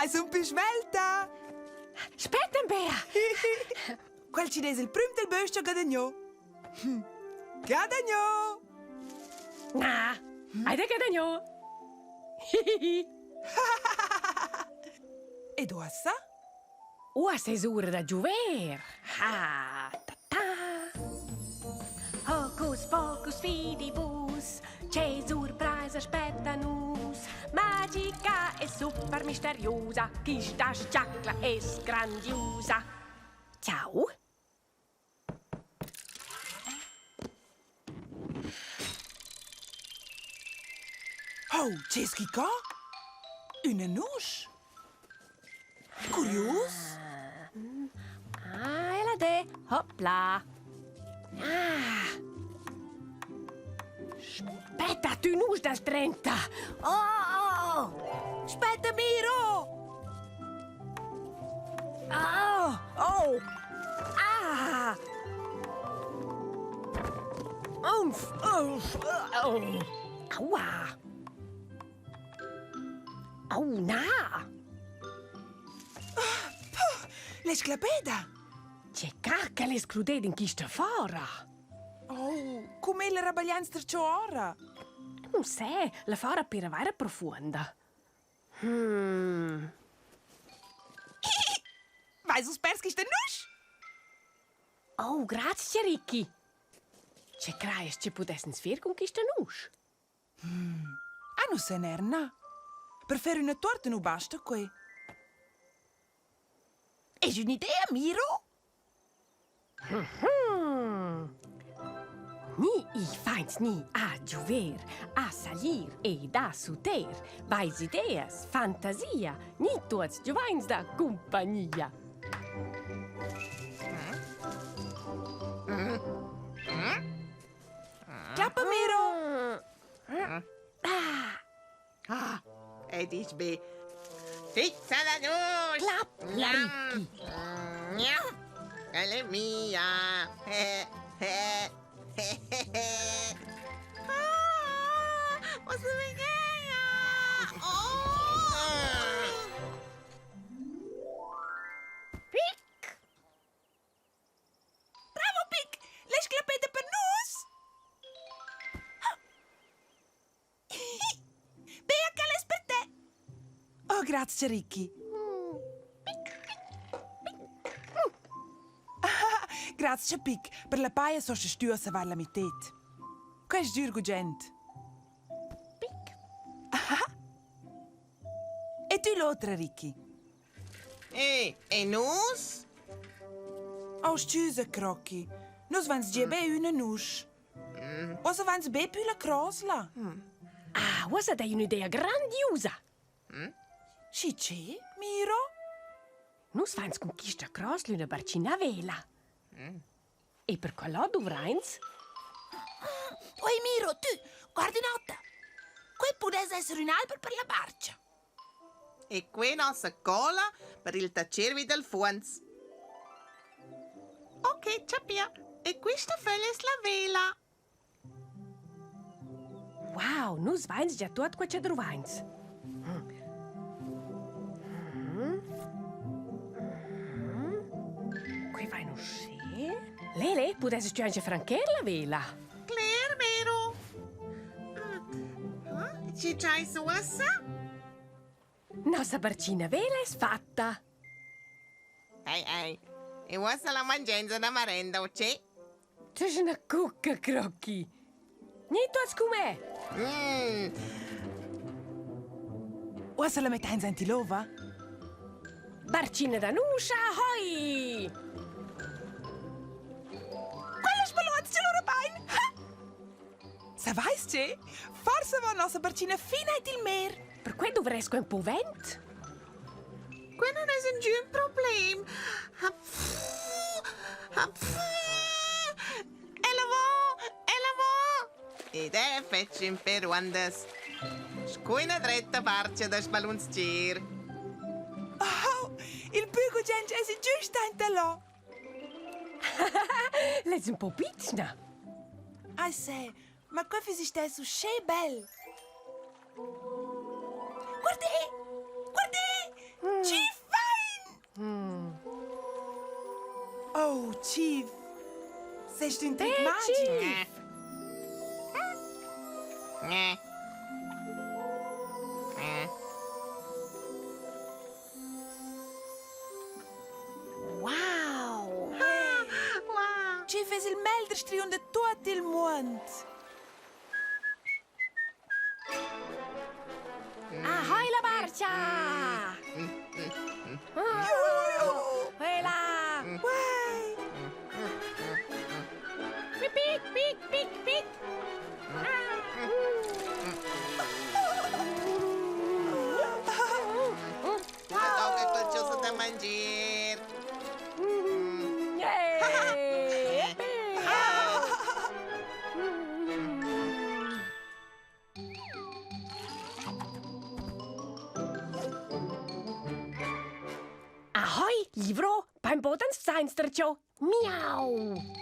Hai sun pü svelta! Spettan, Bea! Quel chi dess il prüm del bös-ch guadagnò. Guadagnò! Na, hai da guadagnò! Ed uossa? Uossa es ura da giuver! Ha, ta ta! Hocus pocus fidibus, che surpraisa spetta nus. Magica e super misteriosa, quista sgiacla es grandiusa. Ciao! Oh, che es quicò? Üna nusch? Curius? Ah, ella de. Hopla. Ah. Spetta, tü nusch dal 30. Oh! Spetta, Miro! Ah! Oh! Ah! Umf! Umf! Oh! Aua! Au, na! Puh, l'es clapeda! Che cacca l'es crudeda in quista fora? Oh, come ella rabaglians darcho ora? Non sé, la fora pera vaira profuonda. Hmm. Vais vus pers quista nusch? Oh, grazie, Ricky. Che crajas che pudessens fer cun quista nusch? Ah, nu se ner na. Per fer üna tuorta nu basta quei. Es ün'idea, Miro? Ni i fains ni a giuver, a salir ed a suter, vais ideas, fantasia, ni tuots giuvains da cumpagnia. Clappa, Miro! Ah, e disch be, Fizza la nusch! Clap, la Ricky! Gnam! Quella è mia! Ah, posso vedere? Oh! Pic! Bravo, Pic! L'hai sclappeda per nus! Bea ch'el es per te! Oh, grazcha, Ricky. Grazcha, Pic, per la paja so stüa savar la mited. Quai es dür gugent. Pic. E tü l'otra, Ricky. E, e nus? Oh, stüsa, Crocky. Nus vains gia be üna nusch. Uossa vains be pü la crosla. Ah, uossa dai ün'idea grandiusa. Schi che, Miro? Nus vains cun quista crosla üna barcina a vela. E per quella dovrains Oi Miro, tü, guarda ün'ota. Quei pudess esser ün alber per la barcha. E que nossa cola per il tacer vi dal fuonz. Ok, chapia. E quista föglia es la vela. Wow, nus vains già tuot que cha druvains. Que vain uschè? Lele, pudesses tü anche francher la vela? Cler, vero? Chi c'hais uossa? Nossa barcina vela es fatta. Ei, ei. E uossa la mangienza da marenda, o che? Tu es üna cucca, Crocchi. Gni tuots cun me. Mm. Uossa la mettains aint ill'ova? Barcina da nuscha, ahoi! Quella sbaluonzcha lura bain! Savais che? Forsa va nossa barcina fin aint il mer. Per quai dovresco ün po vent. Quei non es ingün problem. Ella vo, ella vo. Ed è fetg in per uondas. Scu ina dretta barcha da sbalunzgir. Oh, il pü gugent es giüst aint là. L'es ün po pitschna. Ai se, ma que füss istess uschè bel. Guardè! Guardè! Chief! Sest ün tric magic? Wow! Wow! Chief es il meglder striun da tuot il muond! Ahoi la barcha! Quella! Uei! Pic, pic, pic, pic! Tocca col ciuso da mangiar. Ahoi, Livro, beim Boden Seinstercho. Miau!